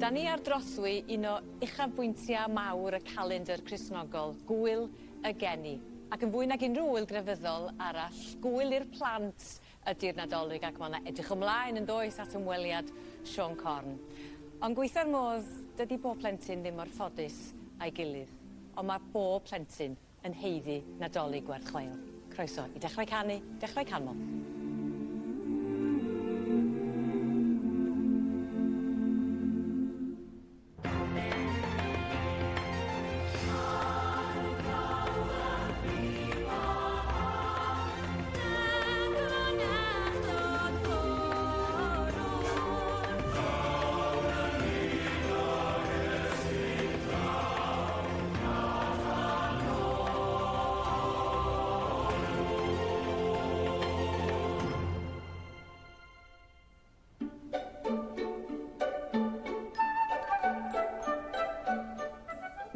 Da ni ar drothwy un o uchafbwyntia' mawr y calendr Cristnogol, Gŵyl y Geni. Ac yn fwy nag unrhyw ŵyl grefyddol arall, gŵyl i'r plant ydi'r Nadolig ac ma' 'na edrych ymlaen yndoes at ymweliad Siôn Corn. Ond gweitha'r modd, dydi bob plentyn ddim mor ffodus a'i gilydd, ond ma' bob plentyn yn haeddu Nadolig gwerth chweil. Croeso i Dechrau Canu, Dechrau Canmol.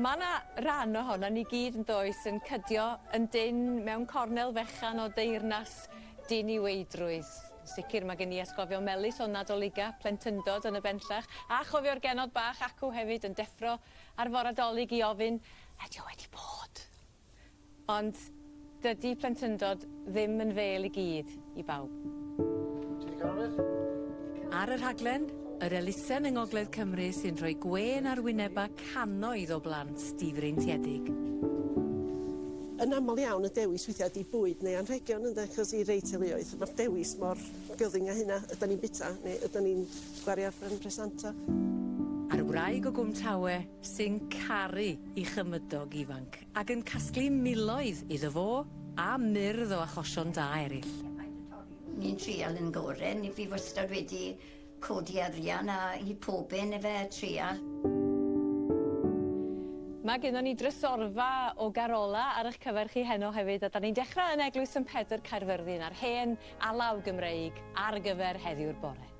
Ma' 'na ran ohonon ni gyd yndoes yn cydio yn dynn mewn cornel fechan o deyrnas diniweidrwydd. Yn sicir ma' gen i atgofion melys o Nadoliga plentyndod yn y Benllech a chofio'r genod bach acw hefyd yn deffro ar fore 'Dolig i ofyn ydi o wedi bod? Ond dydi plentyndod ddim yn fêl i gyd i bawb. Ti 'di ca'l rwbeth? Ar y rhaglen, yr elusen yng Ngogledd Cymru sy'n rhoi gwên ar wyneba' cannoedd o blant difreintiedig. Yn amal iawn y dewis weithia' ydi bwyd neu anrhegion ynde 'chos i rei teuluoedd ma'r dewis mor gyfyng â hynna. Ydan ni'n bita neu ydan ni'n gwario ar presanta? A'r wraig o Gwm Tawe sy'n caru 'i chymydog ifanc ac yn casglu miloedd iddo fo a myrdd o achosion da eryll. Ni'n trial yn gore, ni fi wastad wedi codi arian a i pobun yfe trial. Mae gennon ni drysorfa o garola ar eich cyfer chi heno hefyd a 'dan ni'n dechra yn Eglwys St Pedr Caerfyrddin a'r hen alaw Gymreig ar gyfer heddiw'r bore.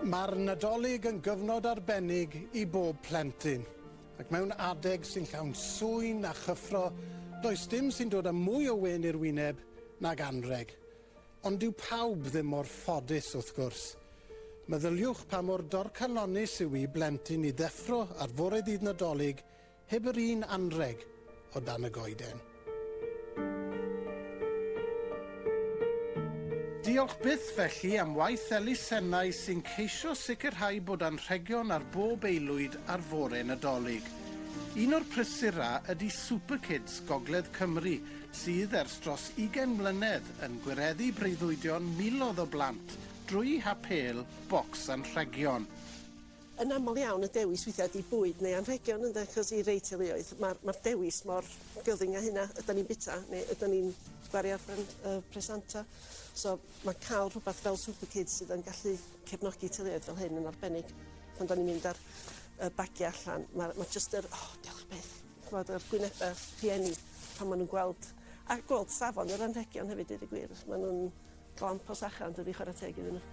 Mae'r Nadolig yn gyfnod arbennig i bob plentyn, ac mewn adeg sy'n llawn swyn a chyffro, does dim sy'n dod â mwy o wên i'r wyneb nag anrheg. Ond dyw pawb ddim mor ffodus, wrth gwrs. Meddyliwch pa mor dorcalonnus yw i blentyn i ddeffro ar fore ddydd Nadolig heb yr un anrheg o dan y goeden. Diolch byth felly am waith elusennau sy'n ceisio sicrhau bod anrhegion ar bob aelwyd ar fore Nadolig. Un o'r prysura ydy Superkids Gogledd Cymru, sydd ers dros 20 mlynedd yn gwireddu breuddwydion miloedd o blant drwy hapêl bocs anrhegion. Yn aml iawn y dewis weithiau ydy bwyd neu anrhegion ynde, achos i rei teuluoedd mae'r ma dewis mor gyfyng â hynna. Ydan ni'n bita neu ydan ni'n gwario ar presanta. So mae cael rhywbeth fel Superkids sydd yn gallu cefnogi teuluoedd fel hyn yn arbennig. Pan da ni'n mynd ar y bagiau allan, mae ma jyst yr, oh, diolch byth, ch'mod, yr gwynebau rhieni pan maen nhw'n gweld, a gweld safon yr anrhegion hefyd, dweud y gwir. Maen nhw'n glamp o sacha yn dydi, chwarae teg iddyn nhw.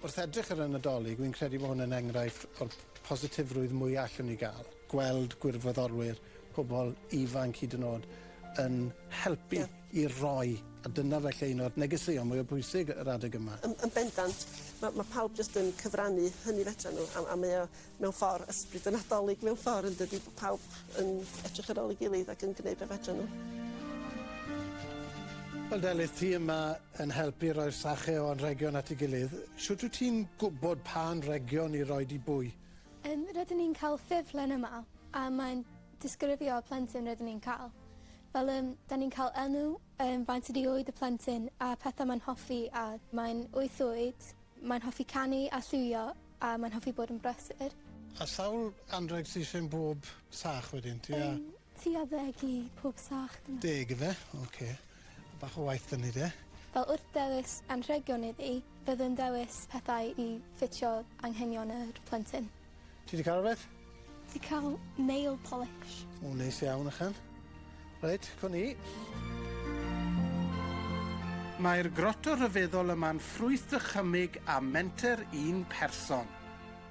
Wrth edrych ar y Nadolig, wy'n credu bod hwn yn enghraifft o'r positifrwydd mwy allwn ni gael. Gweld gwirfoddolwyr, pobl ifanc hyd yn oed, yn helpu i roi. A dyna felly un o'r negeseuon mwy o bwysig yr adeg yma. Yn bendant, mae pawb jyst yn cyfrannu hynny fedra nhw, a mae o mewn ffordd ysbryd y Nadolig mewn ffordd yn dydi, bod pawb yn edrych ar ôl ei gilydd ac yn gwneud be fedra nhw. Wel, Delyth, ti yma yn helpu roi'r sachau o anrhegion at ei gilydd. Shwt wyt ti'n gwybod pa anrhegion i roi i bwy? Rydyn ni'n cael ffurflen yma, a mae'n disgrifio y plentyn rydyn ni'n cael. Fel, da ni'n cael enw, faint ydi oed y plentyn, a pethau mae'n hoffi, a mae'n 8 oed, mae'n hoffi canu a lliwio, a mae'n hoffi bod yn brysur. A sawl anrheg sydd eisiau bob sach wedyn? Tua Tua 10 i pob sach. 10 ife? Ocê. Bach o waith dyn ni de. Fel wrth dewis anrhegion iddi, fyddwn dewis pethau i ffitio anghenion yr plentyn. Ti wedi cael rhywbeth? Ti cael nail polish. O, neis iawn, ychan. Reit, con ni. Mae'r groto rhyfeddol yma'n ffrwyth dychymyg a menter un person.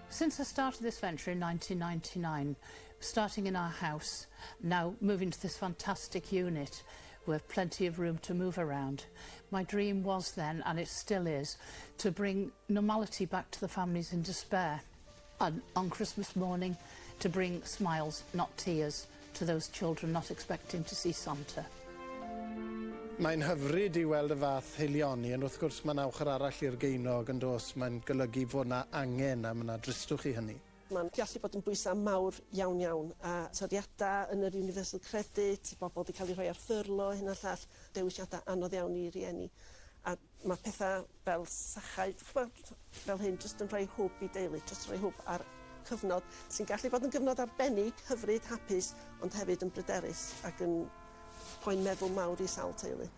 Since I started this venture in 1999, starting in our house, now moving to this fantastic unit with plenty of room to move around. My dream was then, and it still is, to bring normality back to the families in despair. And on Christmas morning, to bring smiles, not tears, to those children not expecting to see Santa. Mae'n hyfryd i weld y fath haelioni, ond wrth gwrs mae'n ochr arall i'r geinog yn dos. Mae'n golygu fod na angen a mae yna dristwch i hynny. Mae'n gallu bod yn bwysau mawr iawn iawn, a toriadau yn yr Universal Credit, bobl wedi cael eu rhoi ar ffyrlo, hyn a llall, dewisiadau anodd iawn i rieni. A mae pethau fel sachau, ch'mod, fel hyn, jyst yn rhoi hwb i deulu, jyst rhoi hwb ar cyfnod sy'n gallu bod yn gyfnod arbennig, hyfryd, hapus, ond hefyd yn bryderus ac yn poen meddwl mawr i sawl teulu.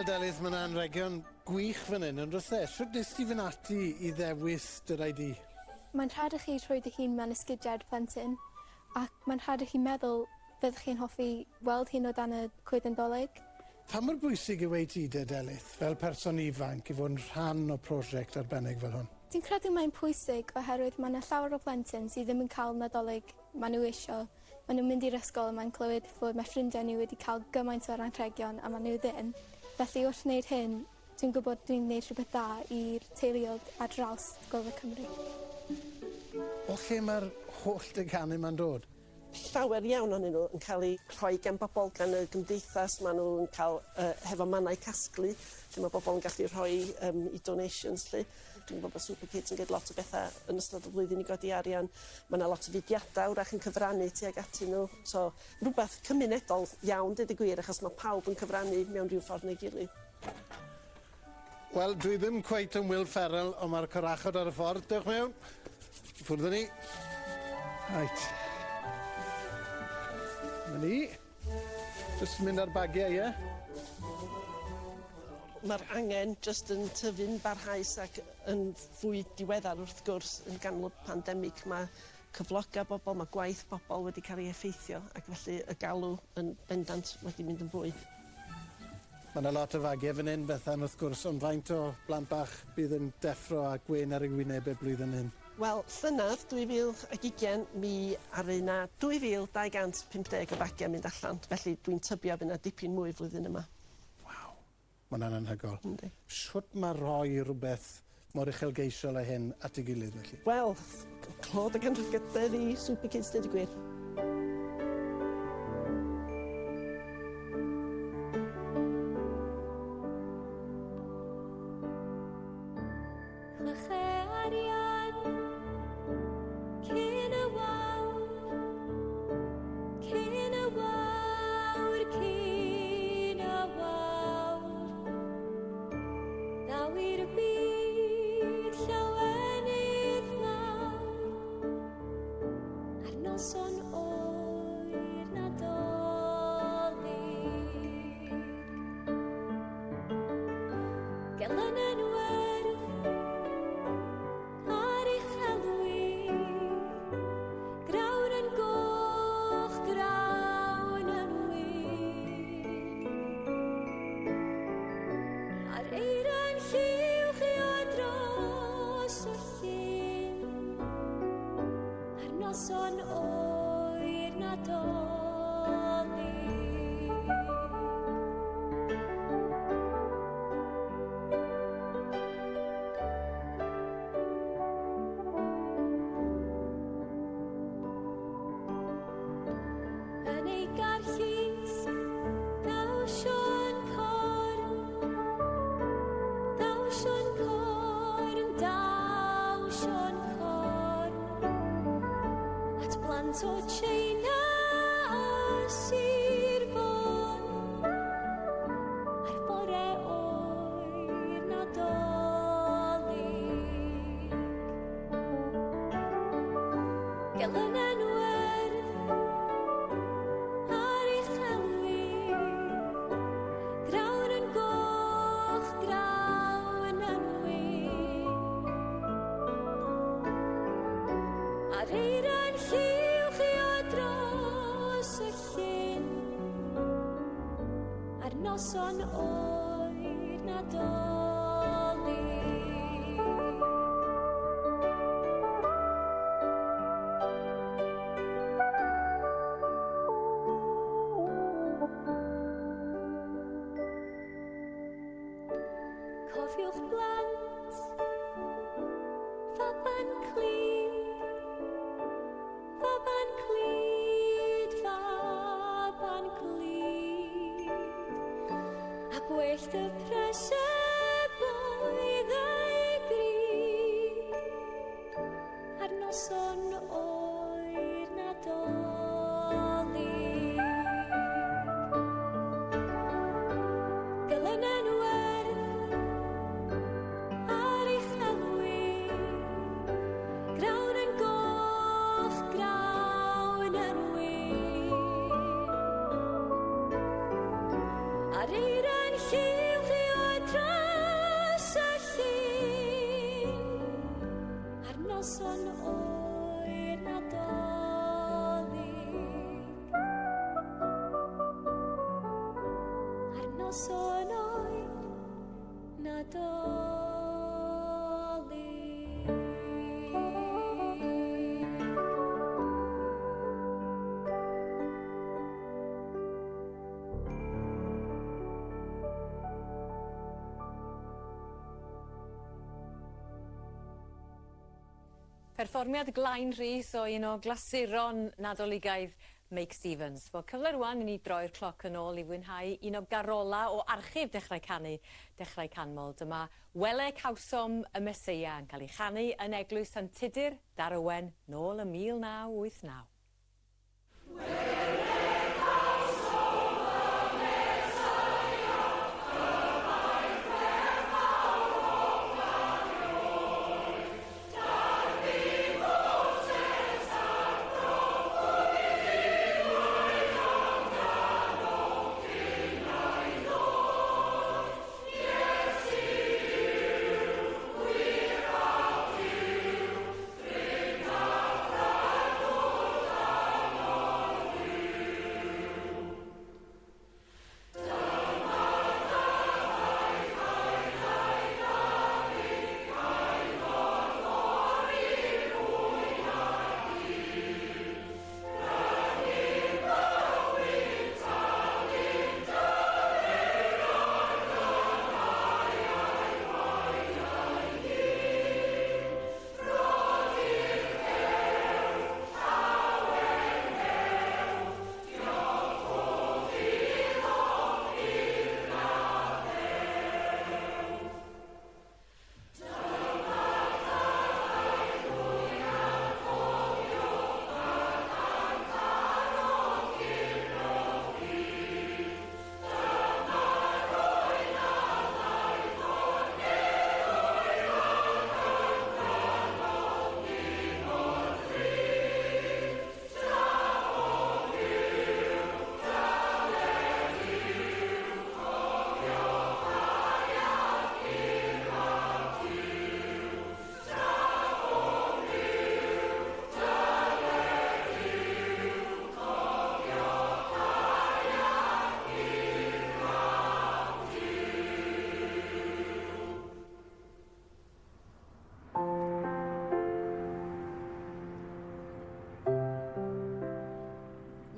Wel, Delyth, mae yna anrhegion gwych fan hyn, ond wrth e, shwt nes ti fynd ati i ddewis dy rai di? Mae'n rhaid i chi rhoi dy hun mewn esgidiau'r plentyn, ac mae'n rhaid i chi meddwl fyddwch chi'n hoffi weld hyn o dan y coeden Dolig. Pa mor bwysig yw e i ti de, Delyth, fel person ifanc i fod yn rhan o prosiect arbennig fel hwn? Dwi'n credu mae'n pwysig oherwydd mae yna llawer o plentyn sydd ddim yn cael Nadolig maen nhw isio. Maen nhw'n mynd i'r ysgol a mae'n clywed fod mae ffrindiau nhw wedi cael gymaint o'r anrhegion a maen nhw ddim. Felly wrth wneud hyn, dwi'n gwybod dwi'n gwneud rhywbeth dda i'r teuluoedd ar draws Gogledd Cymru. O lle mae'r holl deganu ma'n dod? Llawer iawn ohonyn nhw yn cael eu rhoi gan bobl, gan y gymdeithas, maen nhw'n cael hefo mannau casglu, lle mae bobl yn gallu rhoi i donations. Lle. Dwi'n gwybod bod Super Kids yn gwneud lot o bethau yn ystod y flwyddyn i godi arian. Mae yna lot o fudiadau wrach yn cyfrannu tuag atyn nhw. So, rhywbeth cymunedol iawn, dweud y gwir, achos mae pawb yn cyfrannu mewn rhyw ffordd neu gilydd. Wel, dwi ddim cweit yn Will Ferrell, ond mae'r corachod ar y ffordd. Dewch mewn. Ffwrdd â ni. Right. 'Na ni. Jyst mynd ar bagiau, ie? Mae'r angen jyst yn tyfu'n barhaus ac yn fwy diweddar wrth gwrs yn ganol y pandemig. Mae cyflogau bobl, mae gwaith bobl wedi cael ei effeithio ac felly y galw yn bendant wedi mynd yn fwy. Mae yna lot o fagiau fan hyn, Bethan, wrth gwrs, ond faint o blant bach bydd yn deffro a gwên ar eu wynebau blwyddyn hyn? Wel, llynedd 2020, mi aru 'na 2,250 o fagiau mynd allan, felly dwi'n tybio fydd 'na dipyn mwy flwyddyn yma. Waw, mae hwnna'n anhygoel. Yndi. Shwt mae rhoi rhywbeth mor uchelgeisiol â hyn at ei gilydd, felly? Wel, clod ac anrhydedd i Super Kids, deud y gwir. Clychau arian cyn y wawr, cyn y wawr, cyn y wawr. Daw i'r byd llawenydd mawr ar noson oer Nadolig. Gelynen werdd ar ei chelwydd, grawn yn goch, grawn yn wyn. A'r eira'n lluwchio dros y llyn, ar noson oer Nadolig. Yn ei garllys, daw Siôn Corn, daw Siôn Corn, daw Siôn Corn, at blant o Tsieina a Sir Fôn, ar bore oer Nadolig. Gelynen werdd ar ei chelwydd, grawn yn goch, grawn yn wyn. A'r eira'n lluwchio dros y llyn, ar noson oer Nadolig. Cofiwch blant, faban clyd, faban clyd, faban clyd, a gwellt y preseb oedd ei gryd, ar noson oer Nadolig. Gelynen werdd ar ei chelwydd, grawn yn goch, grawn yn wyn. A'r eira'n lluwchio noson oer Nadolig. Perfformiad Glain Rhys o un o glasuron Nadoligaidd Meic Stevens. Wel, cyfle rwan i ni droi'r cloc yn ôl i fwynhau un o garola o archif Dechrau Canu, Dechrau Canmol. Dyma Wele Cawsom y Meseia yn cael ei chanu yn Eglwys Sant Tudur, Darowen, nôl ym 1989.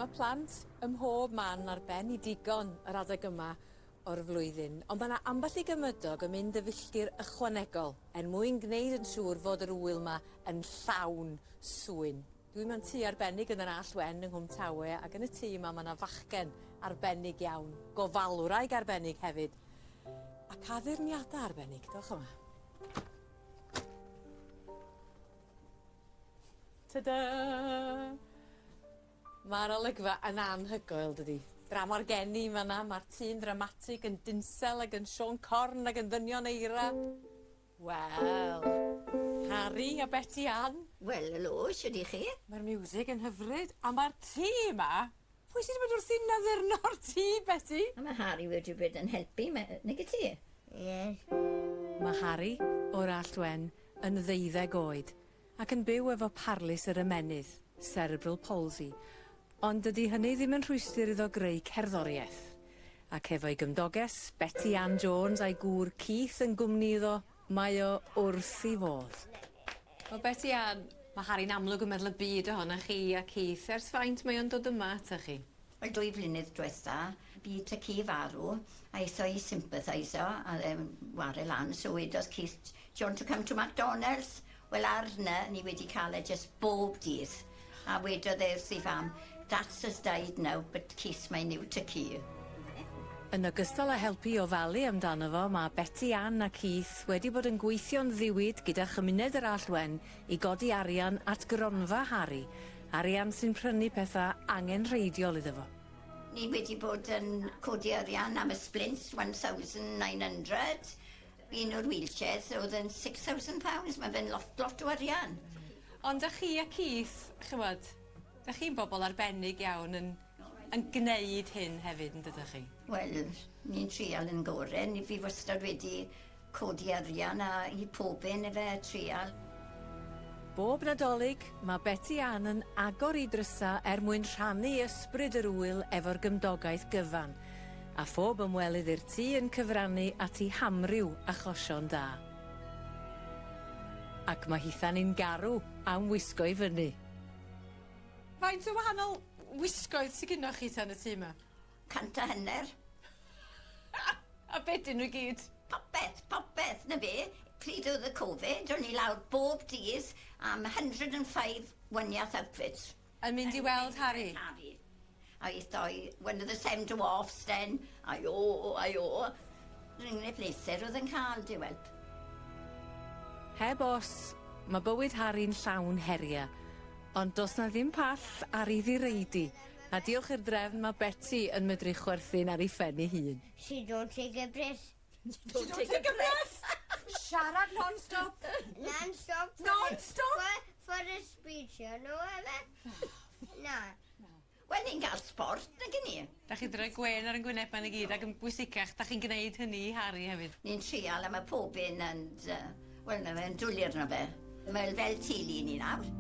Mae plant ym mhob man ar ben i digon yr adeg yma o'r flwyddyn, ond mae yna ambell i gymydog yn mynd y filltir ychwanegol er mwyn gwneud yn siŵr fod yr ŵyl yma yn llawn swyn. Dwi mewn tŷ arbennig yn yr Allt Wen yng Nghwm Tawe ac yn y tŷ yma mae yna fachgen arbennig iawn, gofalwraig arbennig hefyd, ac addurniadau arbennig. Dewch yma. Ta-da! Mae'r olygfa yn anhygoel, dydi? Drama'r geni fan'na, mae'r tŷ'n ddramatig yn dinsel ac yn Siôn Corn ac yn ddynion eira. Wel, Harry a Betty Ann. Wel, helo, shwd 'y chi? Mae'r miwsig yn hyfryd, a mae'r tŷ yma... Pwy sydd wedi bod wrthi'n addurno'r tŷ, Betty? A mae Harry wedi bod yn helpu, nag y ti? Ie. Mae Harry o'r Allt Wen yn ddeuddeg oed ac yn byw efo parlys yr ymennydd, cerebral palsy, ond dydy hynny ddim yn rhwystr iddo greu cerddoriaeth. Ac efo'i gymdoges, Betty Ann Jones a'i gŵr Keith yn gwmni iddo, mae o wrth ei fodd. Wel Betty Ann, mae Harry'n amlwg yn meddwl y byd ohonoch chi a Keith. Ers faint mae o'n dod yma atoch chi? Wel, 2 flynedd diwetha, bu ta-cu farw, a aetho i sympathiso a ware lan, so wedodd Keith, do you want to come to McDonald's? Wel ar 'na, ni wedi cael e just bob dydd. A wedodd e wrth ei fam, That's has died now, but Keith's my new ta-cu. Yn ogystal â helpu i ofalu amdano fo, mae Betty Ann a Keith wedi bod yn gweithio'n ddiwyd gyda chymuned yr Allt Wen i godi arian at gronfa Harry, arian sy'n prynu pethau angenrheidiol iddo fo. Ni wedi bod yn codi arian am y splints, 1,900. Un o'r wheelchairs oedd yn £6,000, mae fe'n lot, lot o arian. Ond â chi a Keith, chymod, da chi'n bobl arbennig iawn yn, yn gwneud hyn hefyd, yn dydych chi? Wel, ni'n trial yn gore. Ni fi wastad wedi codi arian a i pob un efe trial. Bob Nadolig, mae Betty Ann yn agor ei drysa er mwyn rhannu ysbryd yr ŵyl efo'r gymdogaeth gyfan. A phob ymwelydd i'r tŷ yn cyfrannu at ei hamryw achosion da. Ac mae hitha'n un garw am wisgo i fyny. Faint o wahanol wisgoedd sy gynnoch chi tan y tŷ 'ma? 150. A be' 'dyn nhw i gyd? Popeth, popeth, 'na be. Pryd oedd y Covid, o'n i lawr bob dydd am 105 waniath outfits. Yn mynd i weld Harry? Harry. A aeth o i one of the Seven Dwarfs then. Ai o, ai o. Yr unig bleser oedd yn cael, di weld. Heb os, mae bywyd Harry'n llawn heriau, ond does na ddim pall ar ei ddireidi, a diolch i'r drefn mae Betty yn medru chwerthin ar ei phen ei hun. She don't take a breath. She don't take a breath! Siarad non-stop! Non-stop. Non-stop? For a speech, you know, efe? Na. Wel, ni'n cael sport, nag 'yn ni? Da chi 'di rhoi gwên ar 'yn gwyneba ni gyd ac yn bwysicach, da chi'n gneud hynny i Harry hefyd. Ni'n trial a mae pob un yn... Wel, na fe'n dwlu arno fe. Mae fel teulu ni nawr.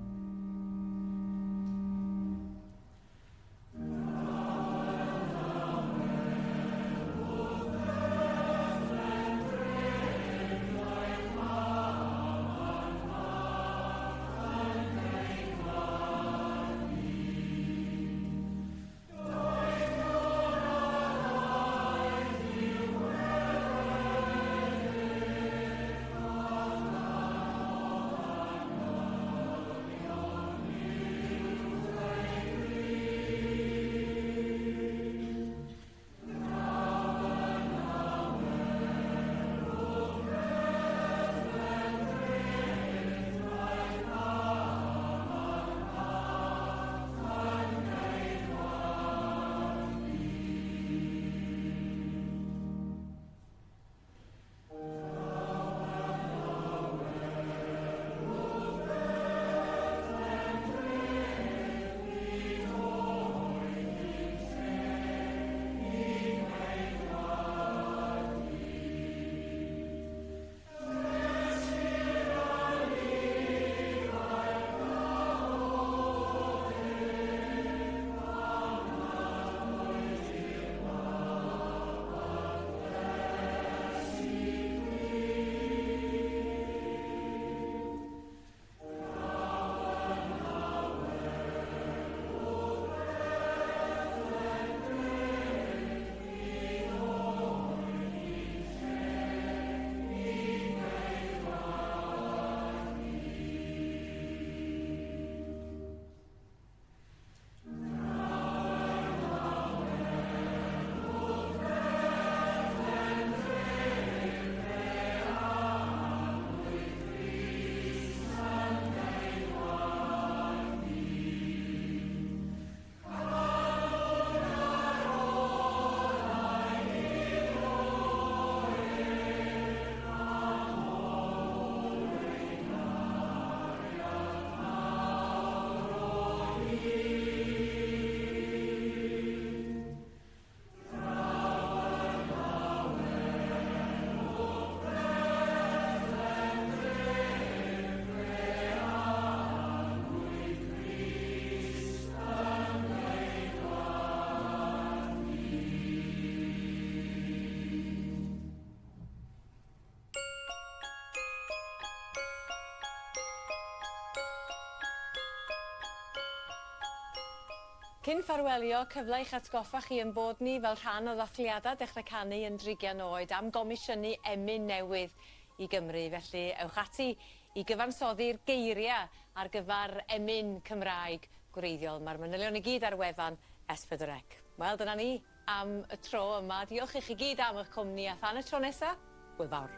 Cyn ffarwelio, cyfle i'ch atgoffa chi yn bod ni fel rhan o ddathliadau Dechrau Canu yn drigian oed am gomisiynu emyn newydd i Gymru. Felly, ewch ati i gyfansoddi'r geiriau ar gyfer emyn Cymraeg gwreiddiol. Mae'r manylion i gyd ar wefan S4C. Wel, dyna ni am y tro yma. Diolch i chi gyd am eich cwmni a than y tro nesa, hwyl fawr.